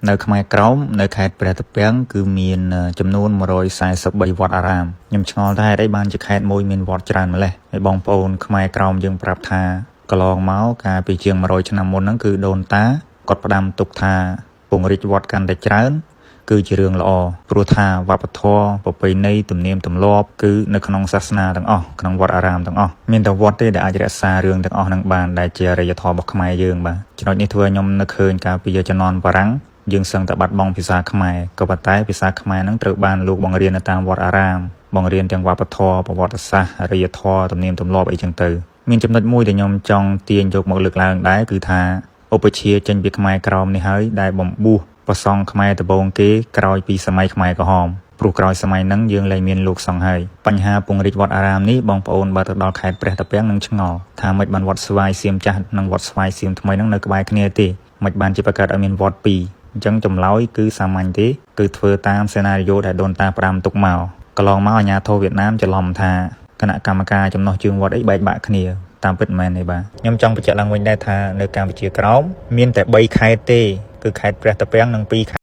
នៅខ្មែរក្រោមនៅខេត្តព្រះត្រពាំងគឺមានចំនួន143វត្តអារាមខ្ញុំឆ្ងល់ថាហេតុអីបានជាខេត្តមួយមានវត្តច្រើនម្ល៉េះហើយបងប្អូនខ្មែរក្រោមយើងប្រាប់ថាកន្លងមកកាលពីជាង100ឆ្នាំមុនហ្នឹងគឺដូនតាគាត់ផ្ដាំទុកថាពង្រីកវត្តកាន់តែច្រើន គឺជារឿងល្អព្រោះថាវប្បធម៌ប្រពៃណីទំនៀមទម្លាប់គឺនៅក្នុងសាសនាទាំងអស់ក្នុងវត្តអារាមទាំងអស់មានតែវត្តទេដែលអាចរក្សារឿងទាំងអស់នឹងបានដែលជាអរិយធម៌របស់ខ្មែរយើងបាទចំណុចនេះធ្វើឲ្យខ្ញុំនឹកឃើញកាលពីជំនាន់បារាំងយើងសឹងតែបាត់បង់ភាសាខ្មែរក៏ប៉ុន្តែភាសាខ្មែរហ្នឹងត្រូវបានលោកបង្រៀននៅតាមវត្តអារាមបង្រៀនទាំងវប្បធម៌ប្រវត្តិសាស្ត្រអរិយធម៌ទំនៀមទម្លាប់អីចឹងទៅមានចំណុចមួយដែលខ្ញុំចង់ទាញយកមកលើកឡើងដែរគឺថាឧបជាចេញពីខ្មែរក្រោមនេះហើយដែលបំពោះប្រសង់ខ្មែរដំបូងគេក្រោយពីសម័យខ្មែរក្រហមព្រោះក្រោយសម័យហ្នឹងយើងលែងមានលោកសង្ឃហើយបញ្ហាពង្រីកវត្តអារាមនេះបងប្អូនបើទៅដល់ខេត្តព្រះត្រពាំងនឹងឆ្ងល់ថាម៉េចបានវត្តស្វាយសៀមចាស់និងវត្តស្វាយសៀមថ្មីហ្នឹងនៅក្បែរគ្នាទេម៉េចបានជាបង្កើតឲ្យមានវត្តពីរអញ្ចឹងចម្លើយគឺសាមញ្ញទេគឺធ្វើតាមសេណារីយ៉ូដែលដូនតាផ្ដាំទុកមកកន្លងមកអាជ្ញាធរវៀតណាមច្រឡំថាគណៈកម្មការចំណោះជើងវត្តអីបែកបាក់គ្នាតាមពិតមិនមែនទេបាទខ្ញុំចង់បញ្ជាក់ឡើងវិញដែរថានៅកម្ពុជាក្រោមមានតែ3ខេត្តទេគឺខេត្តព្រះត្រពាំងនិង2ខេត្ត។